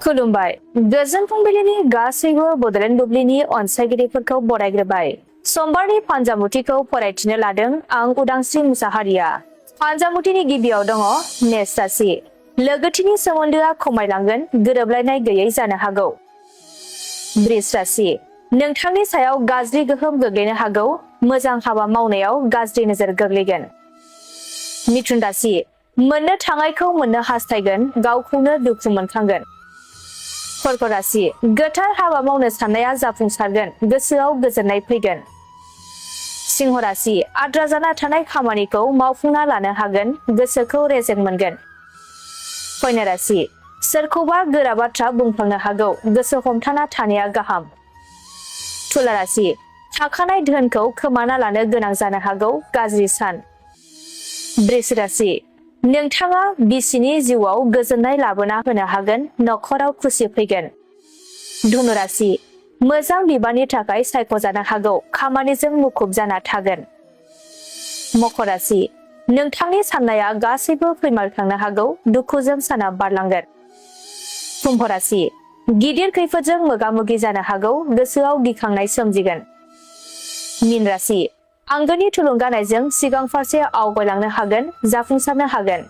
खुलुमबाय गोजोन फुंबिलिनि गासैबो बड'लेण्ड बुब्लिनि अनसायगिरिफोरखौ बरायग्रोबाय। समबारनि फानजामुथिखौ फरायथिनो लादों आं उदांस्रि मुसाहारिया। फानजामुथिनि गिबियाव दङ मेष राशि। लोगोथिनि सोमोन्दोआ खमायलांगोन, गोरोबलायनाय गैयै जानो हागौ। बृष राशि। नोंथांनि सायाव गाज्रि गोहोम गोग्लैनो हागौ, मोजां हाबा मावनायाव गाज्रि नोजोर गोग्लैगोन। मिथुन राशि। मोननो थाङैखौ मोननो हास्थायगोन, गावखौनो दुखु मोनखांगोन। कर्क राशि। गोथार हाबा मावनो साननाया जाफुंसारगोन, गोसोआव गोजोननाय फैगोन। सिंह राशि। आद्रा जाना थानाय खामानिखौ मावफुंना लानो हागोन, गोसोखौ रेजें मोनगोन। कन्या राशि। सोरखौबा गोरा बाथ्रा बुंफ्लांनो हागौ, गोसो हमथाना थानाया गाहाम। तुला राशि। थाखानाय धोनखौ खोमाना लानो गोनां जानो हागौ, गाज्रि सान। वृश्चिक राशि। नोंथाङा बिसिनि जिउआव गोजोननाय लाबोना होनो हागोन, नखराव खुसि फैगोन। धनु राशि। मोजां बिबाननि थाखाय सायख'जानो हागौ, खामानिजों मुखुब जाना थागोन। मकर राशि। नोंथांनि साननाया गासैबो फैमालखांनो हागौ, दुखुजों साना बारलांगोन। कुम्भ राशि। गिदिर खैफोदजों मोगा-मोगि जानो हागौ, गोसोआव गिखांनाय सोमजिगोन। मीन राशि। आंगोनि थुलुंगानायजों सिगां फारसे आवगायलांनो हागोन, जाफुंसारनो हागोन।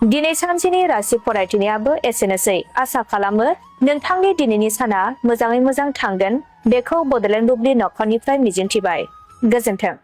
दिनै सानसेनि राशि फरायथिनायाबो एसेनोसै। आसा खालामो नोंथांनि दिनैनि साना मोजाङै मोजां थांगोन। बेखौ बड'लेण्ड बुब्लि नखरनिफ्राय मिजिंथिबाय। गोजोन्थों।